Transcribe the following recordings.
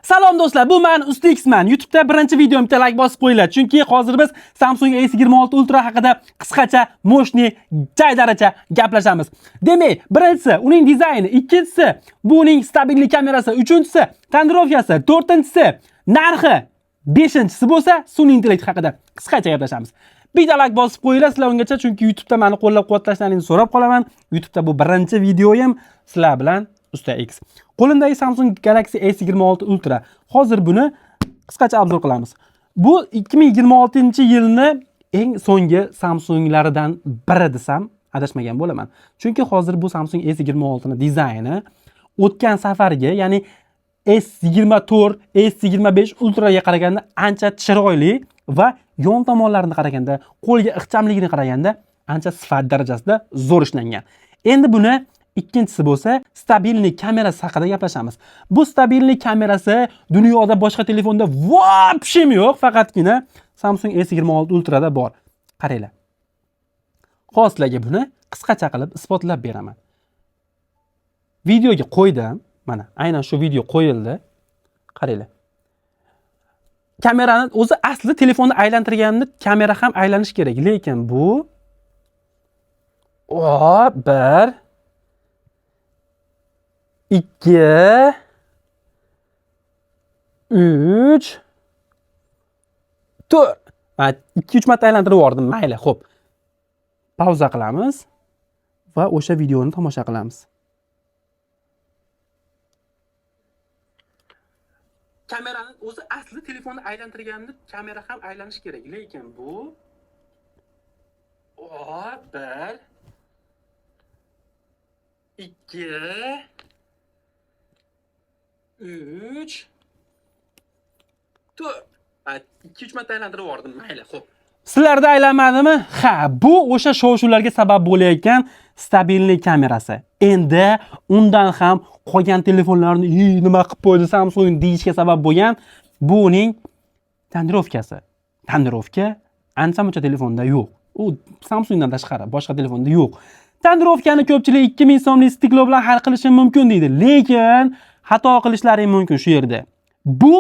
Salom do'stlar, bu men Usta Xman. YouTube'da birinchi videom bitta like bosib qo'yinglar. Chunki hozir biz Samsung S26 Ultra haqida qisqacha, мощный, jaydaricha gaplashamiz. Demak, birinchisi uning dizayni, ikkinchisi bu uning stabillik kamerasi, uchinchisi тонировка si, to'rtinchisi narxi, beshinchisi bo'lsa sun'iy intellekt haqida qisqacha gaplashamiz. Bitta like bosib qo'yinglar sizlar ungacha, chunki YouTube'da meni qo'llab-quvvatlashlaringizni so'rab qolaman. YouTube'da bu birinchi videoyim sizlar bilan Usta X. Qo'limdagi Samsung Galaxy S26 Ultra. Hozir buni qisqacha обзор qilamiz. Bu 2026-yilni eng so'nggi Samsunglaridan biri desam adashmagan bo'laman. Chunki hozir bu Samsung S26 ni dizayni o'tgan safargi, ya'ni S24, S25 Ultraga qaraganda ancha chiroyli va yon tomonlarini qaraganda, qo'lga ixchamligini qaraganda ancha sifat darajasida zo'r ishlangan. Endi buni ikkinchisi bo'lsa стабильный kamerasi haqida gaplashamiz. Bu стабильный kamerasi dunyoda boshqa telefonda вообще yo'q, faqatgina Samsung S26 Ultrada bor. Qaranglar. Hozir sizlarga buni qisqacha qilib isbotlab beraman. Videoga qo'ydim. Mana aynan shu video qo'yildi. Qaranglar. Kamerani o'zi aslida telefonni aylantirganimda kamera ham aylanishi kerak, lekin bu o 1 2 3 4. Mana 2-3 marta aylantirib yubordim. Mayli, xo'p. Pauza qilamiz va o'sha videoni tomosha qilamiz. Kamerani o'zi aslida telefonni aylantirganimda kamera ham aylanishi kerak, lekin bu o 1 2 3 4. 2-3 marta aylantirib yubordim. Mayli, xo'p. Sizlarda aylanmadimi? Ha, bu o'sha shov-shuvlarga sabab bo'layotgan стабильный kamerasi. Endi undan ham qolgan telefonlarni nima qilib qo'ydi Samsung deyishga sabab bo'lgan bu uning тонировка si. Тонировка ancha muncha telefonda yo'q. U Samsungdan tashqari boshqa telefonda yo'q. Тонировка ni ko'pchilik 2000 so'mlik стекло bilan hal qilishim mumkin deydi, lekin xato qilishlari mumkin shu yerda. Bu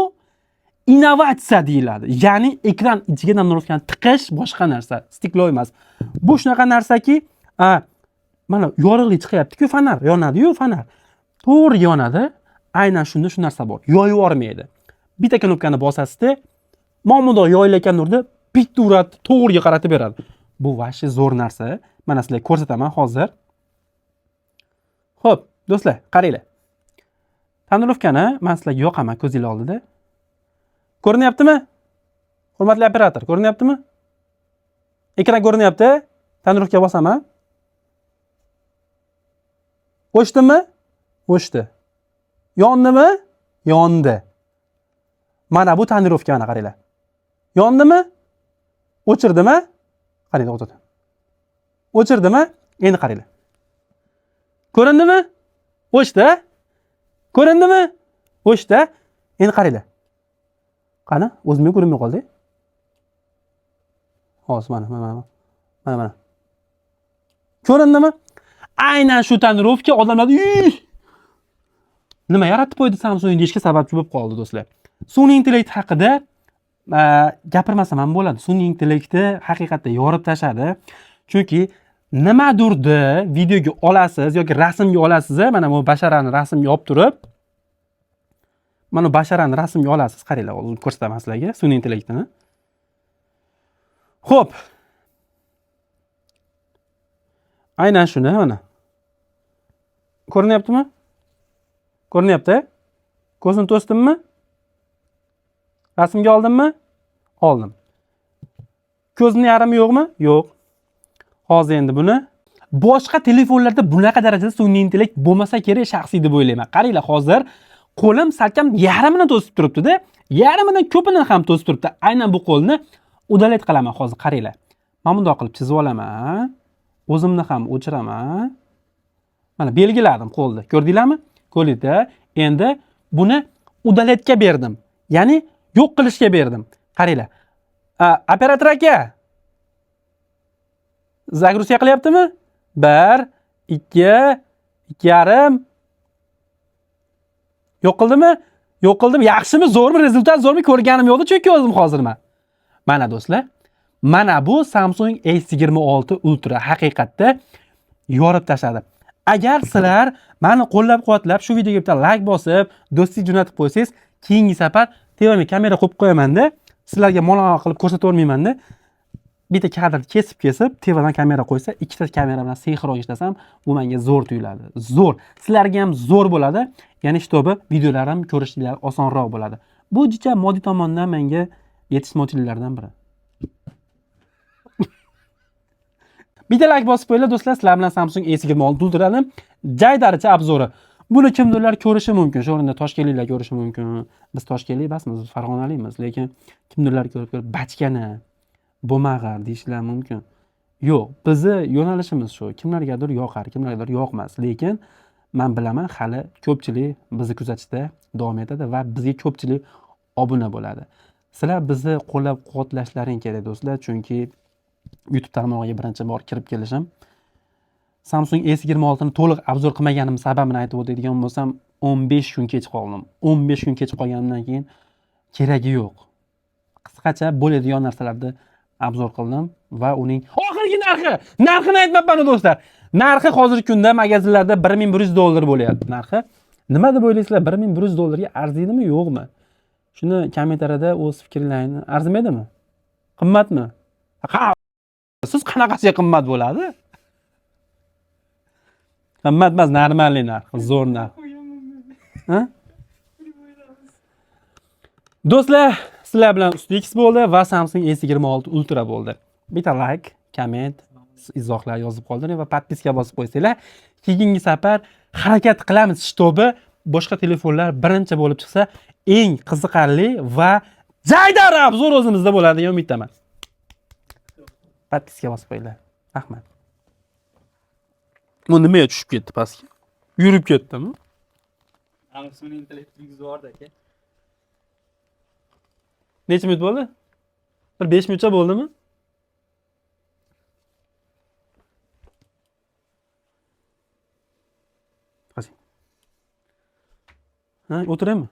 innovatsiya deyiladi. Ya'ni ekran ichiga тонировка ni tiqish boshqa narsa, стекло emas. Bu shunaqa narsaki, mana yorug'lik chiqyapti-ku, fonar yonadi-yu, fonar. To'g'ri yonadi. Aynan shunda shu narsa bor. Yoyib yubormaydi. Bitta knopkani bosasizda, mana yoyilayotgan nurni bitta uradi, to'g'riga qaratib beradi. Bu вообще zo'r narsa. Mana sizlarga ko'rsataman hozir. Xo'p, do'stlar, qaranglar. Тонировка ni men sizlarga yoqaman ko'zinglar oldida. Ko'rinyaptimi? Hurmatli operator, ko'rinyaptimi? Ekran ko'rinyapti? Тонировка bosaman. O'chdimi? O'chdi. Yondimi? Yondi. Mana bu тонировка, mana qaranglar. Yondimi? O'chirdimi? Qaranglar, o'chirdi. O'chirdimi? Endi qaranglar. Ko'rindimi? O'chdi. Ko'rindimi? O'chdi. Endi qaranglar. Qani, o'zimga ko'rinmay qoldi. Hozir mana, mana, mana. Mana, mana. Ko'rindimi? Aynan shu тонировка odamlar nima yaratib qo'ydi Samsung deyishga sababchi bo'lib qoldi do'stlar. Sun'iy intellekt haqida gapirmasam ham bo'ladi. Sun'iy intellekti haqiqatda yorib tashladi. Chunki nimadurni videoga olasiz yoki rasmga olasiz, mana bu basharani rasmga olib turib, mana bu basharani rasmga olasiz. Qaranglar, hozir ko'rsataman sizlarga sun'iy intellektini. Xo'p. Aynan shuni mana. Ko'rinyaptimi? Ko'rinyapti? Ko'zini to'sdimmi? Rasmga oldimmi? Oldim. Ko'zni yarmi yo'qmi? Yo'q. Hozir endi buni boshqa telefonlarda bunaqa darajada sun'iy intellekt bo'lmasa kerak shaxsiy deb o'ylayman. Qaranglar, hozir qo'lim salkam yarmini to'sib turibdi-da, yarmidan ko'pini ham to'sib turibdi. Aynan bu qo'lni удалить qilaman hozir, qaranglar. Mana bundoq qilib chizib olaman. O'zimni ham o'chiraman. Mana belgiladim qo'lni. Ko'rdinglarmi? Ko'rdinglar. Endi buni удалить ga berdim. Ya'ni yo'q qilishga berdim. Qaranglar. Operator aka. Загрузка qilyaptimi? 1 2 2,5. Yo'q qildimi? Yo'q qildim. Yaxshimi, zo'rmi, результат zo'rmi ko'rganim yo'qdi, chunki o'zim hozir man. Mana do'stlar, mana bu Samsung S26 Ultra haqiqatda yorib tashladi. Agar sizlar mani qo'llab-quvvatlab shu videoga bitta like bosib, do'stlik jo'natib qo'ysangiz, keyingi safar tevaga kamera qo'yib qo'yaman-da, sizlarga monolog qilib ko'rsatavermayman-da. Bitta kadr kesib-kesib tevadan kamera qo'ysa, ikkita kamera bilan sinxron ishlasam, bu menga zo'r tuyuladi. Zo'r. Sizlarga ham zo'r bo'ladi. Ya'ni чтобы videolarim ko'rishinglar osonroq bo'ladi. Bu jicha moddiy tomondan menga yetishmovchiliklardan biri. Bitta like bosib qo'yinglar do'stlar, sizlar bilan Samsung S26 Ultra'ni jaydaricha обзор i. Buni kimdirlar ko'rishi mumkin. Shu o'rinda toshkentliklar ko'rishi mumkin. Biz toshkentlik emasmiz, biz farg'onalikmiz, lekin kimdirlar ko'rib bachkana, bo'lmag'ar deyishlar mumkin. Yo'q, bizni yo'nalishimiz shu. Kimlargadir yoqar, kimlargadir yoqmas, lekin men bilaman hali ko'pchilik bizni kuzatishda davom etadi va bizga ko'pchilik obuna bo'ladi. Sizlar bizni qo'llab-quvvatlashlaring kerak do'stlar, chunki YouTube tarmog'iga birinchi bor kirib kelishim. Samsung S26 ni to'liq обзор qilmaganim sababini aytib o'tadigan bo'lsam, 15 kun kech qoldim. 15 kun kech qolganimdan keyin keragi yo'q. Qisqacha bo'ladigan narsalarni обзор qildim va uning oxirgi narxi, narxini aytmabman do'stlar. Narxi hozirgi kunda magazinlarda $1100 bo'lyapti narxi. Nima deb o'ylaysizlar? $1100 ga arziydimi, yo'qmi? Shuni kommentariyada o'z fikrlaringni, arzimaydimi? Qimmatmi? Ha, siz qanaqasiga qimmat bo'ladi? Qimmat emas, normalniy narx, zo'r narx. Ha? Do'stlar, sizlar bilan Usta X bo'ldi va Samsung S26 Ultra bo'ldi. Bitta like, komment, izohlar yozib qoldiring va podpiska bosib qo'ysanglar, keyingi safar harakat qilamiz, чтобы boshqa telefonlar birinchi bo'lib chiqsa, eng qiziqarli va jaydar обзор o'zimizda bo'ladi degan umiddaman. Podpiska bosib qo'yinglar. Rahmat. Bu nimaga tushib ketdi pastga? Yurib ketdimi? Sun'iy intellekt yuzvordi aka. Necha minut bo'ldi? Bir 5 minutcha bo'ldimi? Qachon? Ha, o'tiraymi?